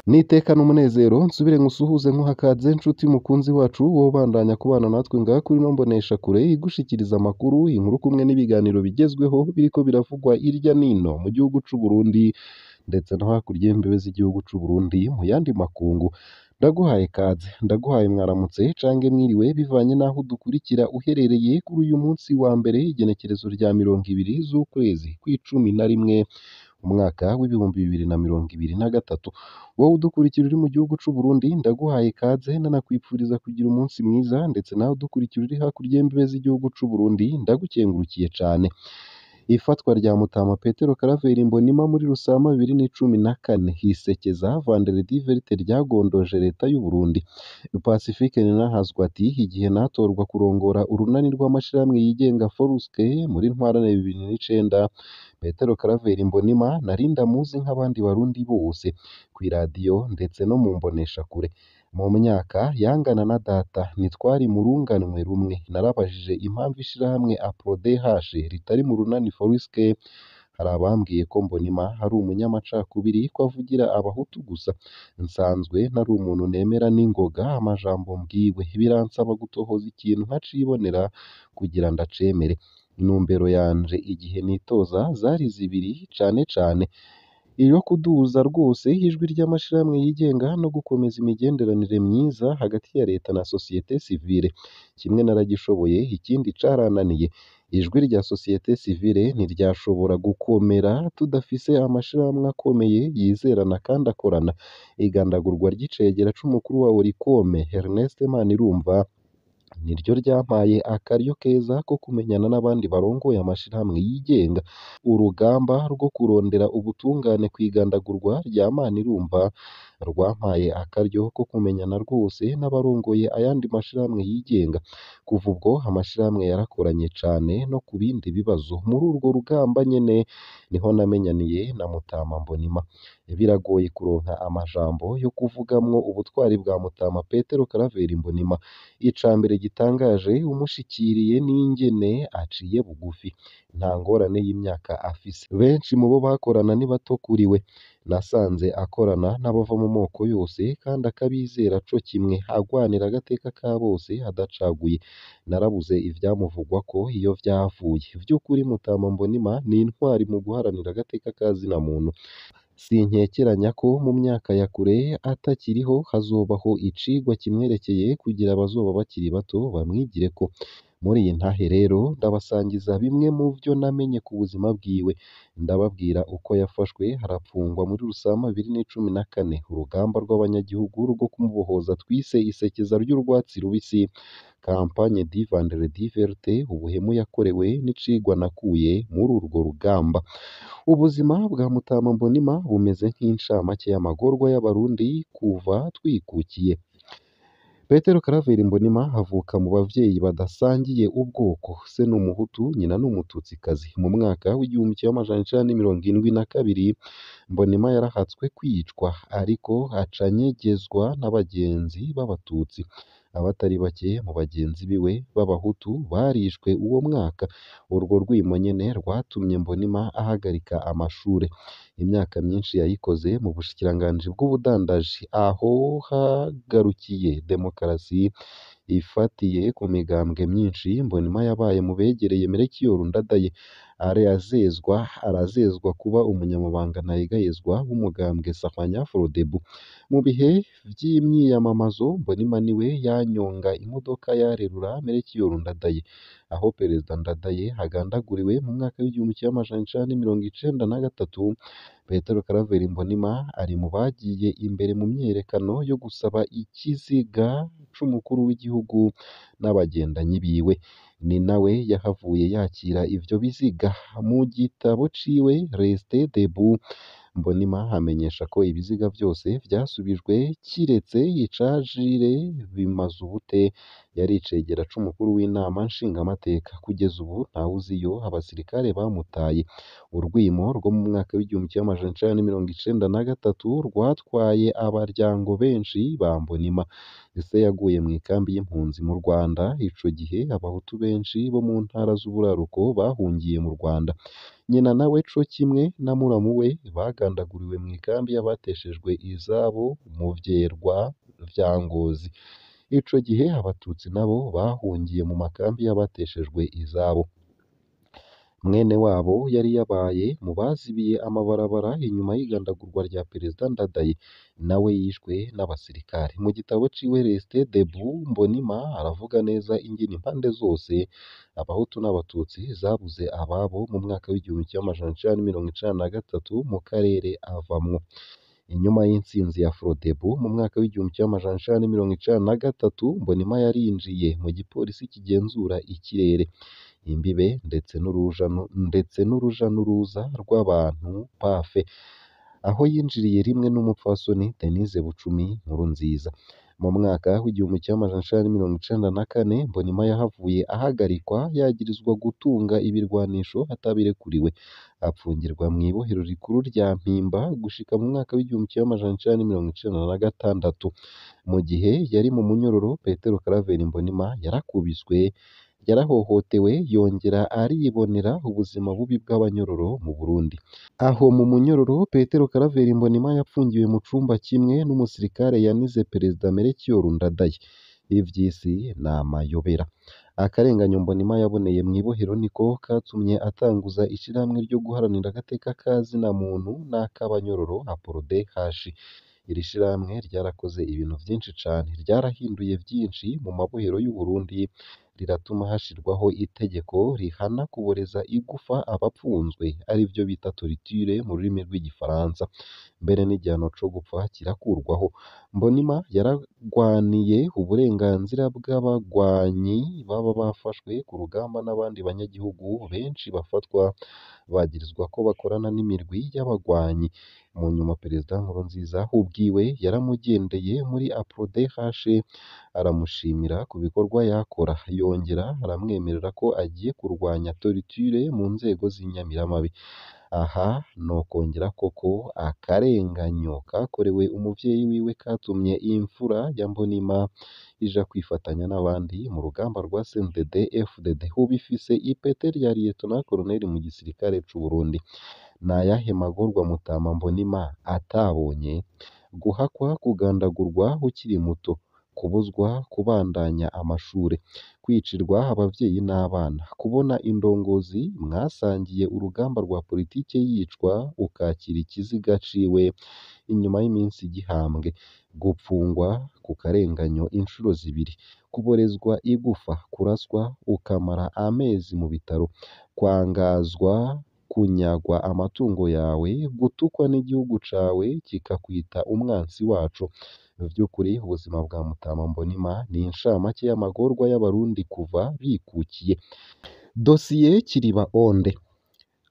N'iteka n'umunezero nsubire nkusuhuze nkuhakaze nshuti mukunzi wacu wowe ubandanya kubana natwe ngaha kuri ino mboneshakure igushikiriza amakuru, inkuru kumwe n'ibiganiro bigezweho biriko biravugwa hirya nino mu gihugu c'u Burundi ndetse no hakurya y'imbibe z'igihugu c'u Burundi mu yandi makungu. Ndaguhaye kaze, ndaguhaye mwaramutse cange mwiriwe bivanye n'aho udukurikira uherereye kuri uyu munsi wa mbere igenekerezo rya 20 z'ukwezi kw'icumi na rimwe umwaka w'2023. Wowe udukurikira uri mu gihugu c'u Burundi ndaguhaye kaze nanakwipfuriza kugira umunsi mwiza, ndetse nawe udukurikira uri hakurya y'imbibe z'igihugu c'u Burundi ndagukengurukiye cane. Ifatwa rya Mutama Petero Karaveri Mbonimpa muri Rusama 2014 hisekeza Vendredi Verte ryagondoje leta y'u Burundi. Pacifique Ninahazwa ati igihe natorwa kurongora urunani rw'amashirahamwe yigenga Forusque muri Ntwarante 2009, Petero Karaveri Mbonimpa nari ndamuzi nk'abandi Barundi bose kw'iradiyo ndetse no mu mboneshakure. Mu myaka yangana na data ntitwari mu runganwe rumwe. Narabajije impamvu ishirahamwe APRODH ritari mu runani Forusque, hari abambwiye ko Mbonimpa ari umunyamacakubiri ko avugira abahutu gusa. Nsanzwe ntari umuntu nemera n'ingoga amajambo mbwiwe, biransaba gutohoza ikintu nkacibonera kugira ndacemere. Intumbero yanje igihe nitoza zari zibiri cane cane: iyo kuduza rwose ijwi ry'amashirahamwe yigenga no gukomeza imigenderanire myiza hagati ya leta na société civile. Kimwe naragishoboye ikindi carananiye. Ijwi rya société civile ntiryashobora gukomera tudafise amashirahamwe akomeye yizerana kandi akorana. Igandagurwa ry'icegera c'umukuru wa Oricome Ernest Manirumva niryo ryampaye akaryo keza ko kumenyana n'abandi barongoye amashirahamwe yigenga. Urugamba rwo kurondera ubutungane kw'igandagurwa rya Manirumva rwampaye akaryo ko kumenyana rwose n'abarongoye ayandi mashirahamwe yigenga. Kuva ubwo amashirahamwe yarakoranye cane no ku bindi bibazo. Muri urwo rugamba nyene niho namenyaniye na Mutama Mbonimpa. Biragoye kuronka amajambo yo kuvugamwo ubutwari bwa Mutama Petero Karaveri Mbonimpa. Ica mbere gitangaje umushikiriye n'ingene aciye bugufi, nta ngorane y'imyaka afise. Benshi mu bo bakorana ni bato kuri we. Nasanze akorana n'abava mu moko yose kandi akabizera co kimwe, agwanira agateka ka bose adacaguye. Narabuze ivyamuvugwako iyo vyavuye. Vy'ukuri Mutama Mbonimpa ni intwari mu guharanira agateka ka zina muntu. Sinkekeranya ko mu myaka ya kure atakiriho hazobaho icigwa kimwerekeye kugira abazoba bakiri bato bamwigireko. Muri iyi ntahe rero ndabasangiza bimwe mu vyo namenye ku buzima bwiwe. Ndababwira uko yafashwe arapfungwa muri Rusama 2014, urugamba rw'abanyagihugu rwo kumubohoza twise isekeza ry'urwatsi rubisi, campagne du Vendredi Verte, ubuhemu yakorewe n'icigwa nakuye muri urwo rugamba. Ubuzima bwa Mutama Mbonimpa bumeze nk'incamake y'amagorwa y'Abarundi kuva twikukiye. Petero Karaveri Mbonimpa avuka mu bavyeyi badasangiye ubwoko, se ni umuhutu nyina ni umututsikazi. Mu mwaka w'1972 Mbonimpa yarahatswe kwicwa ariko aca anyegezwa n'abagenzi b'abatutsi. Abatari bake mu bagenzi biwe b'abahutu barishwe uwo mwaka. Urwo rwimo nyene rwatumye Mbonimpa ahagarika amashure. Imyaka myinshi yayikoze mu bushikiranganji bw'ubudandaji, aho hagarukiye demokarasi ifatiye ku migambwe myinshi. Mbonimpa yabaye mu begereye Melchior Ndadaye, arazezwa kuba umunyamabanga ntayegayezwa w'umugambwe Sahwanya Frodebu. Mu bihe vy'imyiyamamazo Mbonimpa niwe yanyonga imodoka yarerura Melchior Ndadaye. Aho Perezida Ndadaye agandaguriwe mu mwaka w'1993, Petero Karaveri Mbonimpa ari mu bagiye imbere mu myiyerekano yo gusaba ikiziga c'umukuru w'igihugu n'abagendanyi biwe. Ni nawe yahavuye yakira ivyo biziga. Mu gitabo ciwe Rester debout, Mbonimpa amenyesha ko ibiziga vyose vyasubijwe kiretse ica Jules Bimazubute yari icegera c'umukuru w'inama nshingamateka. Kugeza ubu ntawuzi iyo abasirikare bamutaye. Urwimo rwo mu mwaka w'1993 rwatwaye abaryango benshi ba Mbonimpa. Se yaguye mw'ikambi y'impunzi mu Rwanda, ico gihe abahutu benshi bo mu ntara z'uburaruko bahungiye mu Rwanda. Nyina nawe co kimwe na muramu we bagandaguriwe mw'ikambi y'abateshejwe izabo mu Vyerwa vya Ngozi. Ico gihe abatutsi nabo bahungiye mu makambi y'abateshejwe izabo. Mwene wabo yari yabaye mu bazibiye amabarabara inyuma y'igandagurwa rya Perezida Ndadaye, nawe yishwe n'abasirikare. Mu gitabo ciwe Rester Debout, Mbonimpa aravuga neza ingene impande zose, abahutu n'abatutsi, zabuze ababo mu mwaka w'1993 mu karere avamwo. Inyuma y'intsinzi ya Frodebu mu mwaka w'1993, Mbonimpa yarinjiye mu gipolisi kigenzura ikirere, imbibe ndetse n'uruja n'uruza rw'abantu PAFE, aho yinjiriye rimwe n'umupfasoni Denise Bucumi Nkurunziza. Mu mwaka w'1994, Mbonimpa yahavuye ahagarikwa yagirizwa gutunga ibirwanisho atabirekuriwe, apfungirwa mw'ibohero rikuru rya Mpimba gushika mu mwaka w'1996. Mu gihe yari mu munyororo, Petero Claver Mbonimpa yarakubiswe, yarahohotewe, yongera aribonera ubuzima bubi bw'abanyororo mu Burundi. Aho mu munyororo, Petero Claver Mbonimpa yapfungiwe mu cumba kimwe n'umusirikare yanize Perezida Melchior Ndadaye. Ivy'isi ni amayobera. Akarenganyo Mbonimpa yaboneye mw'ibohero niko katumye atanguza ishirahamwe ryo guharanira agateka ka zina muntu n'ak'abanyororo APRODH. Iri shirahamwe ryarakoze ibintu vyinshi cane, ryarahinduye vyinshi mu mabohero y'u Burundi, riratuma hashirwaho itegeko rihana kuboreza igufa abapfunzwe, arivyo bita torture mu rurimi rw'igifaransa. Mbere n'igihano co gupfa kirakurwaho. Mbonimpa yaragwaniye uburenganzira bw'abagwanyi baba bafashwe ku rugamba n'abandi banyagihugu benshi bafatwa bagirizwa ko bakorana n'imirwi y'abagwanyi. Mu nyuma Perezida Nkurunziza ubwiwe yaramugendeye muri APRODH aramushimira ku bikorwa yakora, yongera aramwemerera ko agiye kurwanya torture mu nzego z'inyamiramabi. Aha nokongera koko akarenganyo kakorewe umuvyeyi wiwe katumye imfura ya Mbonimpa ija kwifatanya n'abandi mu rugamba rwa CNDD FDD, ubu ifise ipete rya Lieutenant Colonel mu gisirikare c'u Burundi. Ni ayahe magorwa Mutama Mbonimpa atabonye? Guhakwa kugandagurwa ukiri muto, kubuzwa kubandanya amashure, kwicirwa abavyeyi n'abana, kubona indongozi mwasangiye urugamba rwa politike yicwa ukakira ikiziga ciwe inyuma y'iminsi gihambwe, gupfungwa ku karenganyo inshuro zibiri, kuborezwa igufa, kuraswa ukamara amezi mu bitaro, kwangazwa, kunyagwa amatungo yawe, gutukwa n'igihugu cawe kikakwita umwansi waco. Vy'ukuri ubuzima bwa Mutama Mbonimpa ni incamake y'amagorwa y'abarundi kuva bikukiye. Dosiye Kiriba Onde.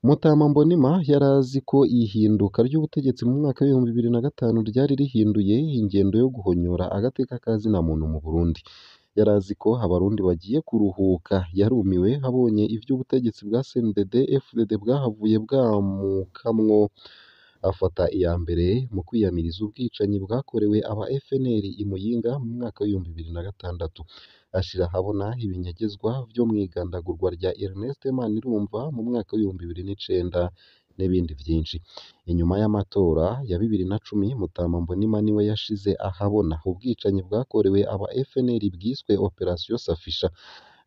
Mutama Mbonimpa yarazi ko ihinduka ry'ubutegetsi mu mwaka w'2005 ryari rihinduye ingendo yo guhonyora agateka ka zina muntu mu Burundi. Yarazi ko abarundi bagiye kuruhuka, yarumiwe abonye ivy'ubutegetsi bwa CNDD FDD bwahavuye bwamukamwo, afata iya mbere mu kwiyamiriza ubwicanyi bwakorewe aba FNL i Muyinga mu mwaka w'2006, ashira ahabona ibinyegezwa vyo mw'igandagurwa rya Ernest Manirumva mu mwaka w'2009 n'ibindi vyinshi. Inyuma y'amatora ya 2010, Mutama Mbonimpa niwe yashize ahabona ubwicanyi bwakorewe aba FNL bwiswe Operation Safisha.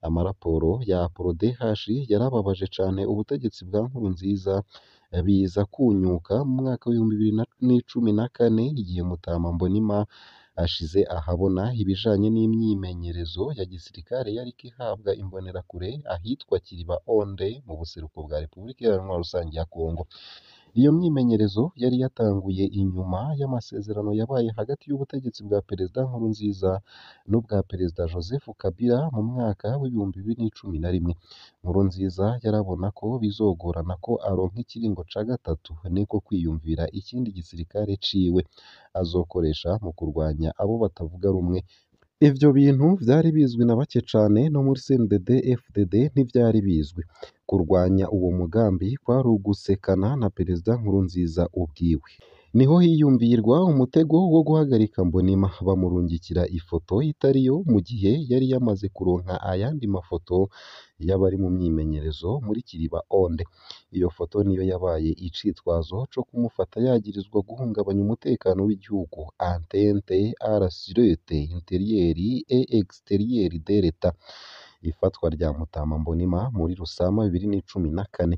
Amaraporo ya APRODH yarababaje cane ubutegetsi bwa Nkurunziza, biza kunyuka mu mwaka w'2014 igihe Mutama Mbonimpa ashize ahabona ibijanye n'imyimenyerezo ya gisirikare yariko ihabwa imbonerakure ahitwa Kiriba Onde mu buseruko bwa Repubulika Iharanira Rusangi ya Kongo. Iyo myimenyerezo yari yatanguye inyuma y'amasezerano yabaye hagati y'ubutegetsi bwa Perezida Nkurunziza n'ubwa Perezida Joseph Kabila mu mwaka w'2011. Nkurunziza yarabona ko bizogorana ko aronka ikiringo ca gatatu, niko kwiyumvira ikindi gisirikare ciwe azokoresha mu kurwanya abo batavuga rumwe. Ivyo bintu vyari bizwi na bake cane no muri CNDD FDD ntivyari bizwi. Kurwanya uwo mugambi kwari ugusekana na Perezida Nkurunziza ubwiwe. Niho hiyumvirwa umutego wo guhagarika Mbonimpa, bamurungikira ifoto itariyo mu gihe yari yamaze kuronka ayandi mafoto y'abari mu myimenyerezo muri Kiriba Onde. Iyo foto niyo yabaye icitwazo co kumufata yagirizwa guhungabanya umutekano w'igihugu, atteinte à la sûreté intérieure et extérieure de l'État. Ifatwa rya Mutama Mbonimpa muri Rusama 2014.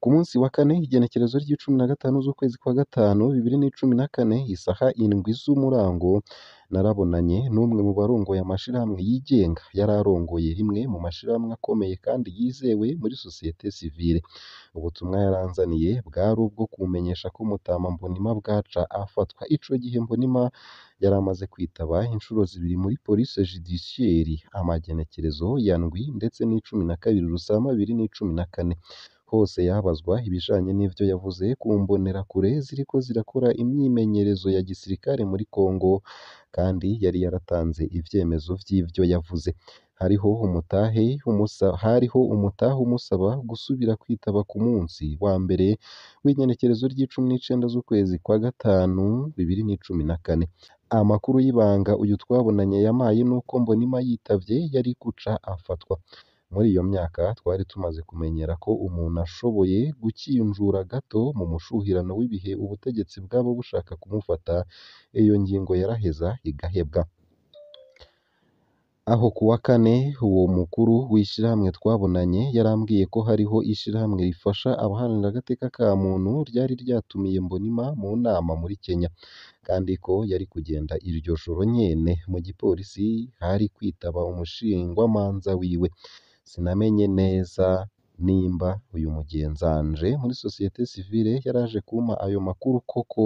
Ku munsi wa kane, igenekerezo ry'icumi na gatanu z'ukwezi kwa gatanu 2014, isaha 7 z'umurango, narabonanye n'umwe mu barongoye amashirahamwe yigenga. Yari arongoye rimwe mu mashirahamwe akomeye kandi yizewe muri société civile. Ubutumwa yaranzaniye bwari ubwo kumenyesha ko Mutama Mbonimpa bwaca afatwa. Ico gihe Mbonimpa yari amaze kwitaba incuro zibiri muri police judiciaire, amagenekerezo ya 7 ndetse n'12 Rusama 2014. Hose yabazwa ibijanye n'ivyo yavuze ku mbonerakure ziriko zirakora imyimenyerezo ya gisirikare muri Congo, kandi yari yaratanze ivyemezo vy'ivyo yavuze. Hariho umutahe umusaba gusubira kwitaba ku munsi wa mbere w'igenekerezo ry'icumi n'icenda z'ukwezi kwa gatanu 2014. Amakuru y'ibanga uyu twabonanye yamaye nuko Mbonimpa yitavye yari guca afatwa. Muri iyo myaka twari tumaze kumenyera ko umuntu ashoboye gukinjura gato mu mushuhirano w'ibihe ubutegetsi bwaba bushaka kumufata, iyo ngingo yaraheza igahebwa. Aho kuwa kane, uwo mukuru w'ishirahamwe twabonanye yarambwiye ko hariho ishirahamwe rifasha abaharanira agateka ka muntu ryari ryatumiye Mbonimpa mu nama muri Kenya, kandi ko yari kugenda iryo joro nyene. Mu gipolisi hari kwitaba umushingwamanza wiwe. Sinamenye neza nimba uyu mugenzanje muri société civile yaraje kumpa ayo makuru koko,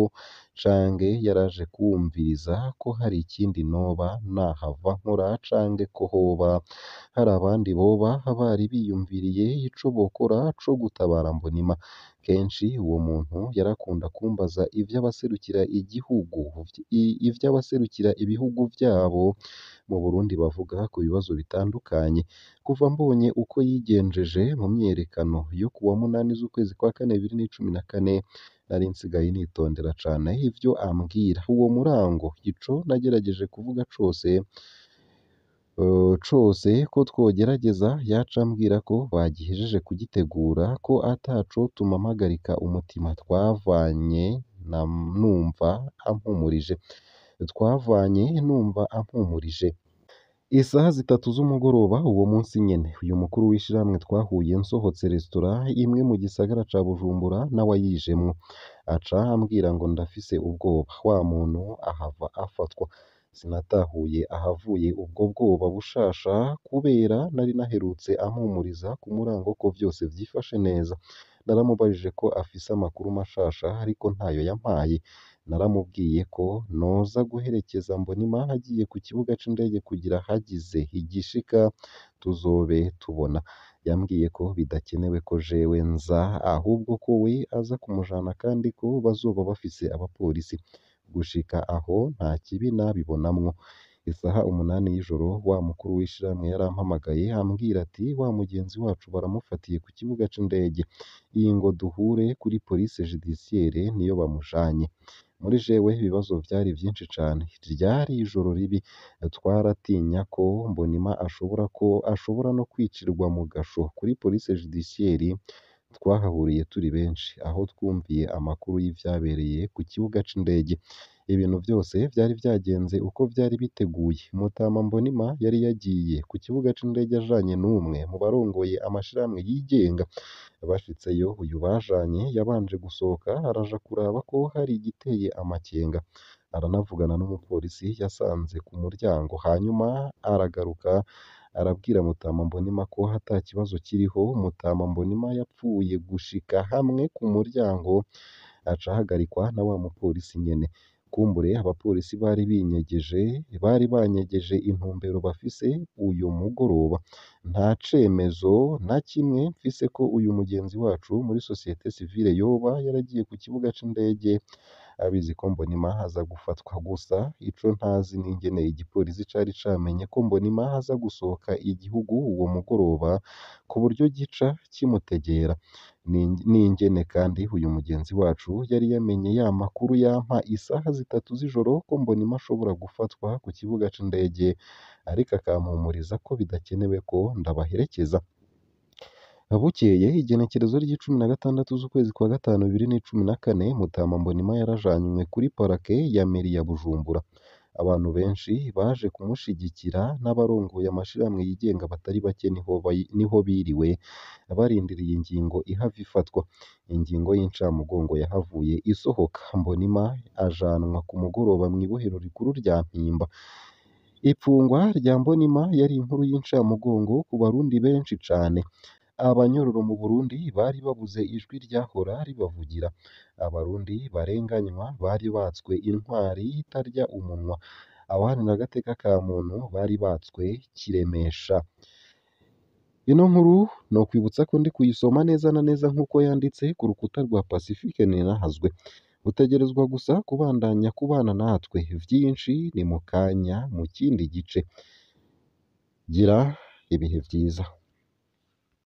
canke yaraje kumviriza ko hari ikindi noba nahava nkora, canke ko hoba hari abandi boba bari biyumviriye ico bokora co gutabara Mbonimpa. Kenshi uwo muntu yarakunda kumbaza ivy'abaserukira igihugu, ivy'abaserukira ibihugu vyabo mu Burundi bavuga ku bibazo bitandukanye. Kuva mbonye uko yigenjeje mu myiyerekano yo kuwa 8 z'ukwezi kwa kane 2014, nari nsigaye nitondera cane ivyo ambwira. Uwo murango ico nagerageje kuvuga cose ko twogerageza, yaca ambwira ko bagihejeje kugitegura, ko atacotuma mpagarika umutima. Twavanye numva ampumurije. Twavanye numva ampumurije. Isaha 3 z'umugoroba uwo munsi nyene, uyu mukuru w'ishirahamwe twahuye nsohotse restaurant imwe mu gisagara ca Bujumbura, nawe ayijemwo. Aca ambwira ngo ndafise ubwoba, wa muntu ahava afatwa. Sinatahuye ahavuye ubwo bwoba bushasha, kubera nari naherutse ampumuriza ku murango ko vyose vyifashe neza. Naramubajije ko afise amakuru mashasha, ariko ntayo yampaye. Naramubwiye ko noza guherekeza Mbonimpa agiye ku kibuga c'indege kugira hagize igishika tuzobe tubona. Yambwiye ko bidakenewe ko jewe nza, ahubwo ko we aza kumujana kandi ko bazoba bafise abapolisi. Gushika aho nta kibi nabibonamwo. Isaha 8 y'ijoro wa mukuru w'ishirahamwe yarampamagaye ambwira ati wa mugenzi wacu baramufatiye ku kibuga c'indege, iyi ngo duhure kuri police judiciaire niyo bamujanye. Muri jewe ibibazo vyari vyinshi cane. Ryari ijoro ribi, twaratinya ko Mbonimpa ashobora no kwicirwa mu gasho. Kuri police judiciaire twahahuriye turi benshi, aho twumviye amakuru y'ivyabereye ku kibuga c'indege. Ibintu vyose vyari vyagenze uko vyari biteguye. Mutama Mbonimpa yari yagiye ku kibuga c'indege ajanye n'umwe mu barongoye amashirahamwe yigenga. Bashitseyo, uyu bajanye yabanje gusohoka araja kuraba ko hari igiteye amakenga, aranavugana n'umupolisi yasanze ku muryango, hanyuma aragaruka arabwira Mutama Mbonimpa ko ata kibazo kiriho. Mutama Mbonimpa yapfuye gushika hamwe ku muryango aca ahagarikwa na wa mupolisi nyene. Kumbure abapolisi bari banyegeje intumbero bafise uyu mugoroba. Nta cemezo na kimwe mfise ko uyu mugenzi wacu muri société civile yoba yaragiye ku kibuga c'indege abizi ko Mbonimpa aza gufatwa. Gusa ico ntazi n'ingene igipolisi cari camenye ko Mbonimpa aza gusohoka igihugu uwo mugoroba ku buryo gica kimutegera. N'ingene kandi uyu mugenzi wacu yari yamenye ya makuru yampa isaha 3 z'ijoro ko Mbonimpa ashobora gufatwa ku kibuga c'indege, ariko akampumuriza ko bidakenewe ko ndabaherekeza. Bukeye igenekerezo ry'icumi na gatandatu z'ukwezi kwa gatanu 2014, Mutama Mbonimpa yarajanywe kuri parake ya meri ya Bujumbura. Abantu benshi baje kumushigikira n'abarongoye amashirahamwe yigenga batari bake niho biriwe barindiriye ingingo ihava ifatwa. Ingingo y'incamugongo yahavuye isohoka, Mbonimpa ajanwa ku mugoroba mw'ibohero rikuru rya Mpimba. Ipfungwa rya Mbonimpa yari inkuru y'incamugongo ku Barundi benshi cane. Abanyororo mu Burundi bari babuze ijwi ryahora ribavugira. Abarundi barenganywa bari batswe intwari itarya umunwa. Abaharanira agateka ka muntu bari batswe kiremesha. Ino nkuru nokwibutsa ko ndi kuyisoma neza na neza nk'uko yanditse ku rukuta rwa Pacifique Ninahazwe. Utegerezwa gusa kubandanya kubana natwe, vyinshi ni mu kanya mu kindi gice. Gira ibihe vyiza.